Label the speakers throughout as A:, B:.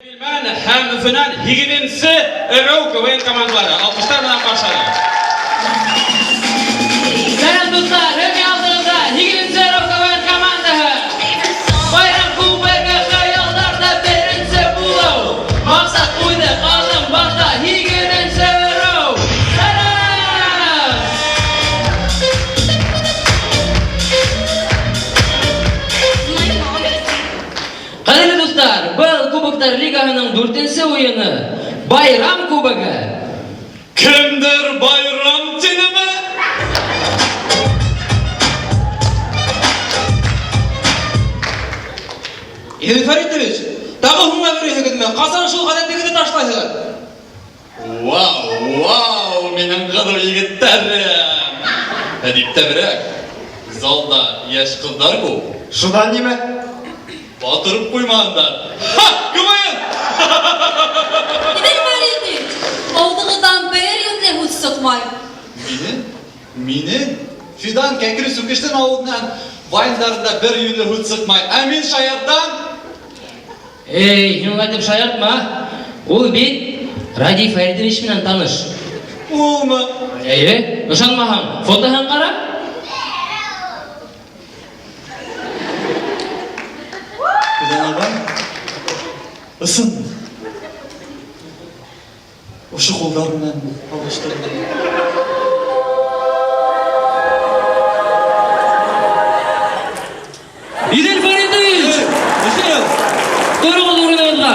A: Килмән һәм Өфөнән һигеҙенсе Эрэу КВН командалары алҡыштар менән ҡаршы алығыҙ.
B: Сәләм, дуҫтар! Һеҙҙең алдығыҙҙа һигеҙенсе Эрэу КВН командаһы. Байрам кубогы хыялдарҙа беренсе булыу. Маҡсат ҡуйҙыҡ, аҙым башта һигеҙенсе Эрэу. Сәләм! Ҡәҙерле дуҫтар, был Кубоктар Лигаһының дүртенсе уйыны, Байрам кубогы.
A: Кемдер байрам тинеме?
C: Идел Фәритович, тағы һуңға йөрөйһөгөҙмө? Ҡасан шул ғәҙәтегеҙҙе ташлайһығыҙ?
A: Вау, вау, минең ҡыҙыу егеттәрем! Ә дип тәбрәк, залда йәш ҡыҙҙар күп.
D: Шунан нимә?
A: Батырып ҡуймаһындар. Ха, КВН!
E: Идел Фәритович, алдығыҙҙан бер йүнле һүҙ сыҡмай.
A: Минең? Минең? Фидан Кәкре Сүкештән ауылынан вайндарында бер йүнле һүҙ сыҡмай. Ә мин шаяртам.
B: Эй, һин улай итеп шаяртма. Ул бит Радий Фәритович менән таныш.
A: Улмы?
B: Әйе, ышанмаһаң, фотоһын ҡара.
A: Фидан ағай, ысынмы? Ошо ҡулдар менән алыштырҙым.
B: Идел Фәритович!
C: Михаил!
B: Тороғоҙ урынығыҙға.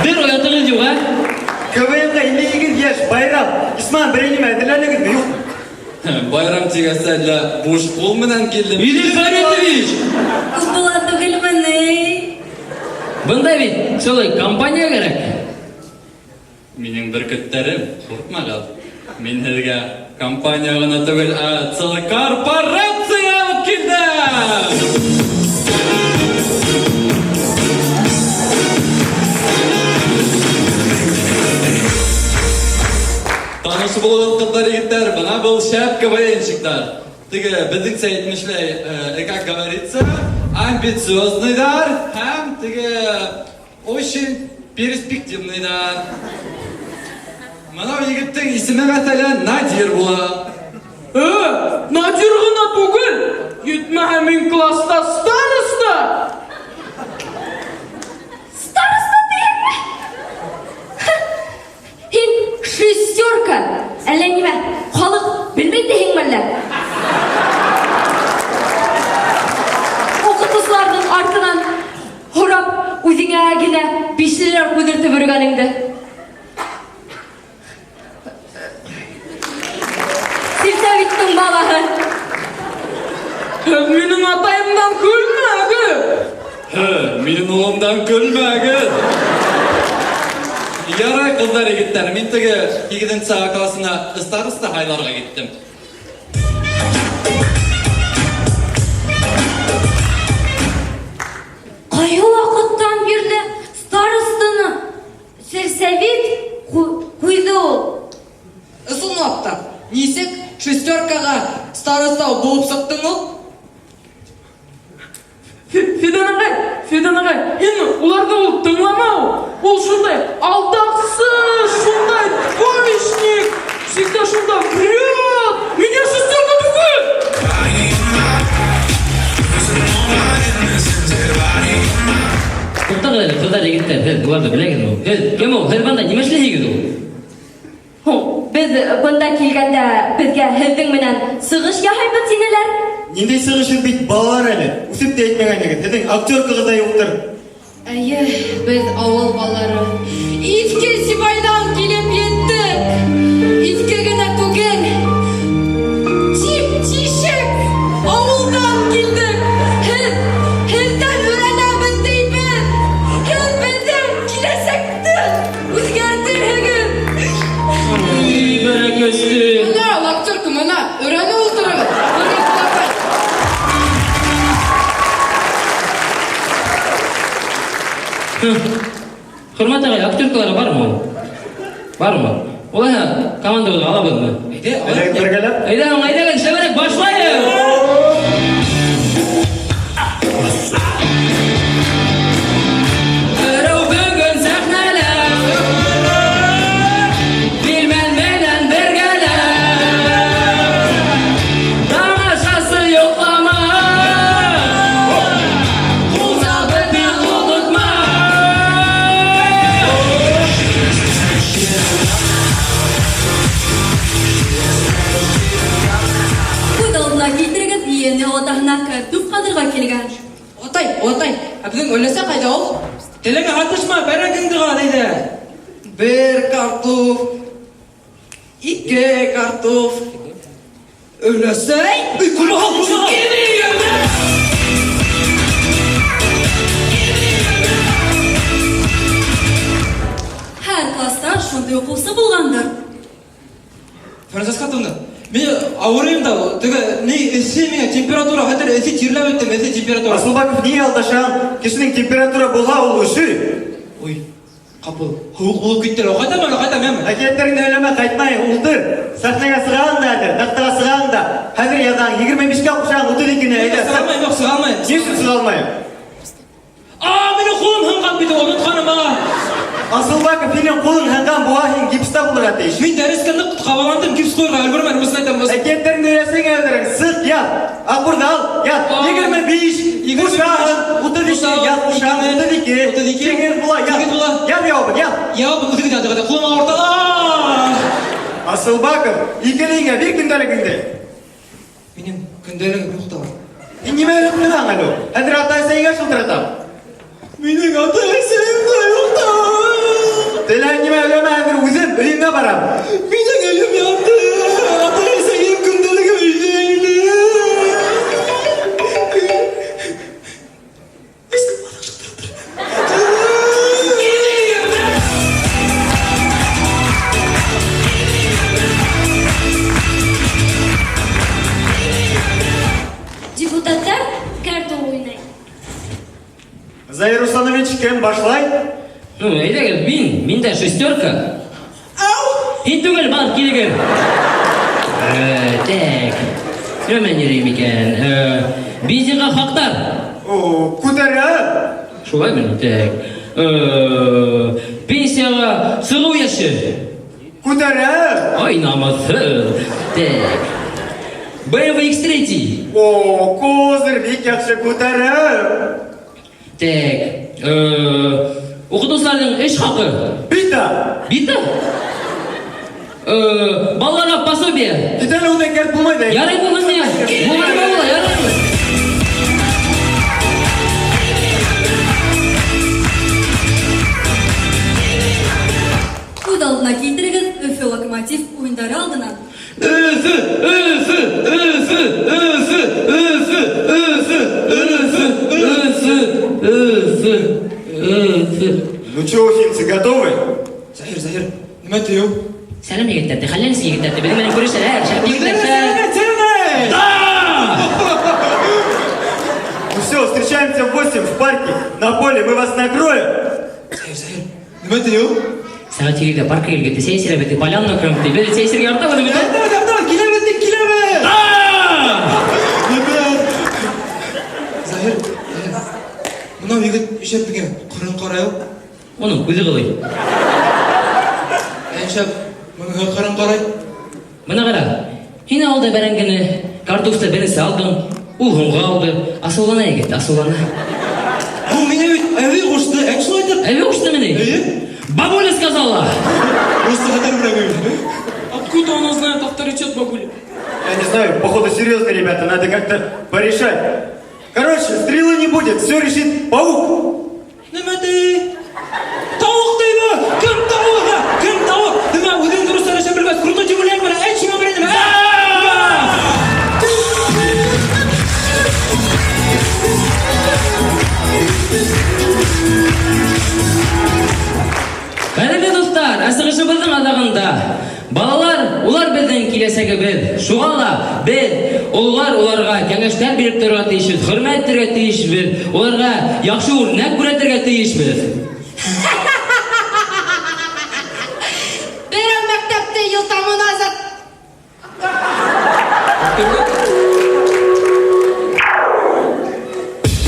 B: Бер оятығыҙ юҡ, ә?
D: КВНга 58 йәш, байрам. Исман, берәй нимә әҙерләнегеҙме, юҡмы?
A: Байрам тигәс әллә буш ҡул менән килдем.
B: Идел Фәритович!
E: Күп була түгелмени?
B: Бында бит целый компания кәрәк.
A: Минең бөркөттәрем, ҡурҡмағыҙ. Мин һеҙгә компания ғына түгел, ә целый корпорация алып килдем! Таныш булығыҙ, ҡыҙҙар, егеттәр, бына был шәп КВНщиктар. Теге, беҙҙеңсә әйтмешләй, как говорится, амбициозныйҙар һәм теге очень перспективныйҙар. Мынау егеттең исеме, мәҫәлән, Надир була.
F: Э, Надир ғына түгел, етмәһә мин класста староста.
E: Староста тиһеңме? Һин шестерка. Әллә нимә, халыҡ белмәй тиһеңме әллә? Уҡытыусыларҙың артынан һорап, үҙеңә генә бишлеләр ҡуйҙыртып йөрөгәнеңде. Сельсоветтың балаһы.
F: Һеҙ минең атайымдан көлмәгеҙ.
A: Һе, минең улымдан көлмәгеҙ. Ярай, ҡыҙҙар, егеттәр, мин теге һигеҙенсе А классына староста һайларға киттем.
E: Ҡайһы ваҡыттан бирле старостаны сельсовет ҡуйҙы ул?
C: Ысынлап та, нисек шестеркаға староста булып сыҡтың ул?
F: Фидан ағай, Фидан ағай, һин уларҙы ул тыңлама ул. Ул шундай алдаҡсы, шундай двоечник, всегда шунда врет. Меня шестерка түгел.
B: Туҡтағыҙ әле, ҡыҙҙар, егеттәр, һеҙ уларҙы беләгеҙме ул? Һеҙ кем ул? Һеҙ бында нимә эшләйһегеҙ ул?
E: Һуң, беҙ бында килгәндә беҙгә һеҙҙең менән сығыш яһайбыҙ тинеләр.
D: Ниндәй сығыш һеҙ бит балалар әле, үҫеп тә етмәгәнһегеҙ, һеҙҙең актеркағыҙ ҙа юҡтыр.
E: Әйе, беҙ ауыл балалары. Иҫке Сибайҙан килеп еттек. Иҫке генә түгел, тип-тишек ауылдан килдек. Һеҙ, һеҙҙән өйрәнәбеҙ тибеҙ. Һеҙ беҙҙең киләсәкте үҙгәртерһегеҙ.
B: Ий, бәрәкәсте.
C: Мына ул актерка, мына, өйрәнеп ултырығыҙ. Хөрмәтле апай.
B: Хөрмәт ағай, актеркалары бармы ул? Бармы? Улайһа, командабыҙға алабыҙмы?
C: Әйҙә,
D: Әйҙәгеҙ бергәләп.
B: Әйҙә, һуң, әйҙәгеҙ, шәберәк башлайыҡ! Берәү бөгөн
E: янына картуф казырга килгән.
F: Олатай, олатай, ә беҙҙең өләсә ҡайҙа ул?
C: Телеңә һатышма, бәрәңгеңде ҡара, әйҙә. Бер картуф, ике картуф. Өләсәй? Эй, күрмә, күрмә.
E: Һәр класста шундый укучы булгандыр.
C: Фәнзәс Хатовна, мин авырыйм да, теге ни эҫе миңә температура, хәтер эҫе тирләп бөттөм, эҫе температура.
D: Асылбаков ни алдашаң? Кешенең температура була, ул өшөй.
C: Ой, ҡапыл һыуыҡ булып китте. Ҡайтам әле, ҡайтам, яме.
D: Әкиәттәреңде һөйләмә, ҡайтмай, ултыр. Сәхнәгә сығаң да әле, таҡтаға сығаң да. Хәҙер яҙаң, 25-кә ҡушаң, 32-не, әйҙә.
C: Сыға алмайым, юҡ, сыға алмайым.
D: Ни өсөн сыға алмайым?
C: А, минең ҡулым һынған бит, онотҡаным, а.
D: Асылбаков, һинең ҡулың һынған була, һин гипста булырға тейеш.
C: Мин дәрескә ныҡ ҡабаландым, гипс ҡуйырға өлгөрмәнем, үҙен әйтәм.
D: Әкиәттәреңде һөйләсәң әҙер, сыҡ, яҙ. Акбурҙы ал, яҙ. 25, ҡушаң, 32, яҙ, ҡушаң, 32.
C: 32.
D: Тигеҙ була, яҙ.
C: Тигеҙ була.
D: Яҙ яуабын, яҙ.
C: Яуабын үҙегеҙ яҙығыҙ, ҡулым ауырта.
D: Асылбаков, икеле бир көндәлегеңде.
C: Минең көндәлегем юҡ та.
D: Һин нимә һөйләп әле? Хәҙер ата-әсәйеңә шылтыратам.
C: Минең ата-әсәйем дә юҡ та.
D: Теләһәң нимә һөйләмә, хәҙер үҙем өйөңә барам.
C: Минең өйөм янды. Ата-әсәйем көндәлегем өйҙә ине.
E: Депутаттар карта уйнай.
D: Заир Русланович, кем башлай?
B: Ну, әйҙәгеҙ, мин, миндә шестерка. Һин түгел, бар, килегеҙ. Так. Нимә йөрөйөм икән? Бензинға хаҡтар.
D: О, күтәрә.
B: Шулаймы? Так. Пенсияға сығыу йәше.
D: Күтәрә.
B: Ай, намыҫһыҙ. Так. BMW X3.
D: О, козырь, бик яҡшы күтәрә.
B: Так. Уҡытыусыларҙың эш хаҡы.
D: Бита.
B: Бита? Балаларға пособие.
D: Кит әле ундай кәрт булмай да.
B: Ярай булһын миңә. Булған була, ярай.
E: Күҙ алдына килтерегеҙ Өфө Локомотив уйындары алдынан.
B: Өфө, Өфө, Өфө, Өфө, Өфө, Өфө, Өфө, Өфө, Өфө, Өфө.
D: Ну что, уфимцы, готовы?
C: Заһир, Заһир, нимә тиеү?
B: Сәләм егеттәр, хәлләнегеҙ егеттәр, беҙҙең менән күрешәләр, шәп егеттәр.
C: Сәләм!
D: Ну все, встречаемся в 8 в парке, на поле, мы вас накроем.
C: Заһир, Заһир, нимә тиеү?
B: Сәғәт 8-ҙә паркка килгән, сәй эсерәбеҙ, поляна накроем, беҙ сәй эсергә яратабыҙ бит.
C: Давай, давай, киләбеҙ, киләбеҙ! Нимә? Заһир, Заһир, бынау егет нишләп беҙгә ҡырын ҡарай ул?
B: Уның күҙе ҡылый.
C: Ә нишләп быныһы ҡырын ҡарай?
B: Бына ҡара, һин ауылда бәрәңгене, картуфты беренсе алдың, ул һуңға алды. Асыулана егет, асыулана.
C: Ул миңә бит әбей ҡушты, ә шулай итеп.
B: Әбей ҡуштымы ни?
C: Эйе.
B: Бабуля сказала.
C: Просто хәтәр берәү.
F: Откуда она знает авторитет бабули?
D: Я не знаю, походу серьезно, ребята, надо как-то порешать. Короче, стрелы не будет, все решит паук.
C: Нимә ти? Тауыҡ тиме? Кем тауыҡ? Кем тауыҡ? Нимә үҙең дөрөҫ һөйләшә белмәҫ. Крутой тип уйлайым, әйт шуңа берәй нимә?
B: Ҡәҙерле дуҫтар, ә сығышыбыҙҙың аҙағында балалар, улар беҙҙең киләсәгебеҙ. Шуға ла беҙ, ололар уларға кәңәштәр биреп торорға тейешбеҙ, хөрмәт итергә тейешбеҙ, уларға яҡшы үрнәк күрһәтергә тейешбеҙ.
G: Берәү мәктәпте йыл тому назад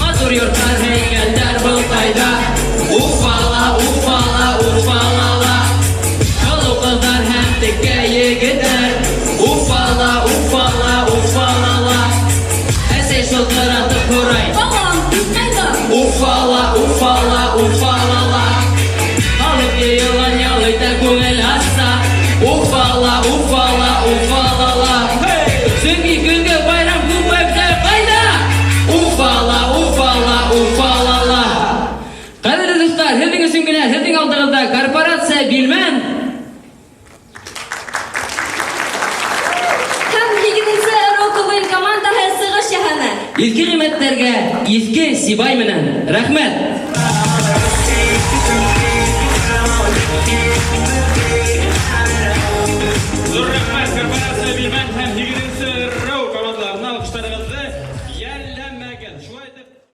B: Матур йорттар, һәйкәлдәр был ҡайҙа? Уфала, Уфала, Уфалала. Һылыу ҡыҙҙар һәм текә егеттәр. Уфала, Уфала, Уфалала. Әсәй шылтыратып һорай.
E: Балам, һин ҡайҙа?
B: Уфала, Уфала, Уфалала. Иҫке Ҡиммәттәргә, Иҫке Сибай менән. Рәхмәт!